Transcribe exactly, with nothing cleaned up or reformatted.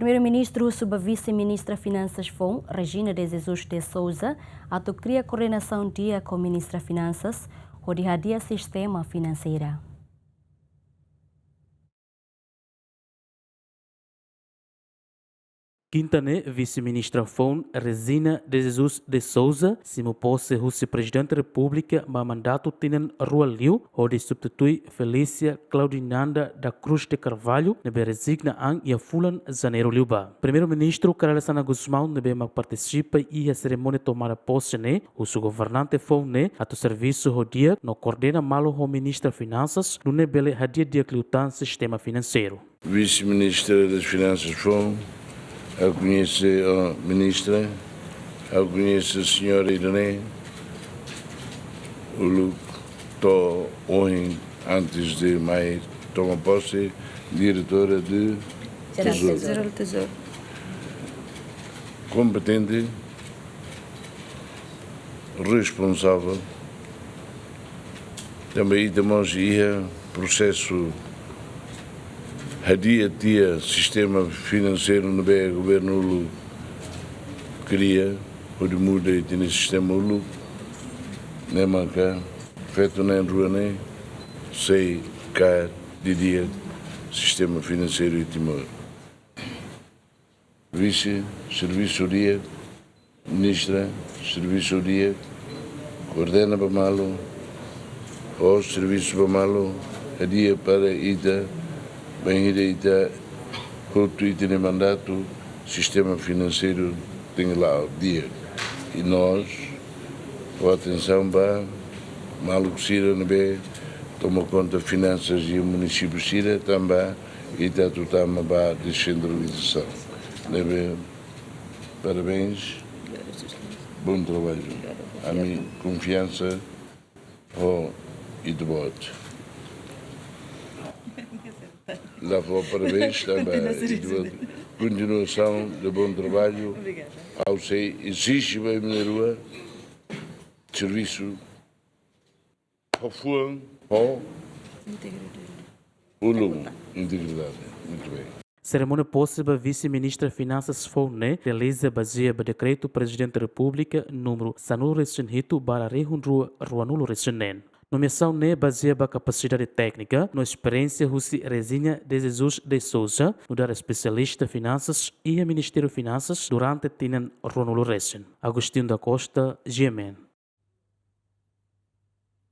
Primeiru-Ministru husu ba Vise-Ministra Finansas foun, Regina de Jesus de Sousa, atu kria koordenasaun di'ak ho Ministra Finansas, hodi hadi'a sistema finanseira. Kinta ne'e, Vise-Ministra foun, Regina de Jesus de Sousa, simu pose husi Prezidente Repúblika ba mandatu tinan rua liu, hodi substitui Felícia Claudinanda da Cruz de Carvalho, ne'ebé rezigna an iha fulan Janeiru liubá. Primeiru-Ministru Kay Rala Xanana Gusmão, ne'ebé mak partisipa iha serimónia tomada pose ne'e, husu governante foun ne'e atu servisu ho di'ak no koordena malu ho Ministra Finansas, nune'e bele hadi'a di'ak liután sistema finanseiru. Vise-Ministra das Finanças foun, ha'u koñese, ó, Ministra, ha'u koñese señora Irene, uluk to'o ohin, antes de mai toma posse, diretora de Tesouro. Geral Tesouro. Kompetente, responsavel, tanba ita mós iha prosesu hadi'a tiha sistema finanseiru ne'ebé governu uluk kria, hodi muda ita-nia sistema uluk, ne'e maka feto na'in-rua ne'e sei kaer didi'ak sistema finanseiru iha Timor. Vise, servisu di'ak, Ministra, servisu di'ak, koordena ba malu, ó servisu ba malu, hadi'a para ita, bainhira ita hotu ita-nia mandatu, sistema finanseiru tenke la'o di'ak. I nós, fó atensaun ba maluk sira ne'ebé toma konta finansas iha munisípiu sira, tanba ita atu tama ba desentralizasaun. Ne'ebé, parabéns, bom trabalho. Ami konfiansa ho ita-boot. La fó parabéns tanba ita-boot. Kontinuasaun de bom trabalho. Obrigada. Ha'u sei ezije ba imi na'in-rua servisu ho fuan, ho ulun, integridade. Muito bem. Serimónia pose ba Vise-Ministra Finansas foun ne'e realiza bazeia ba Dekretu Prezidente Repúblika númeru sanulu-resin-hitu barra rihun rua ruanulu-resin-neen. Nomeasaun ne'e bazeia ba kapasidade téknika no esperiénsia husi Regina de Jesus de Sousa, nu'udar espesialista finansas iha Ministériu Finansas durante tinan ruanulu-resin. Agostinho da Costa, G M N.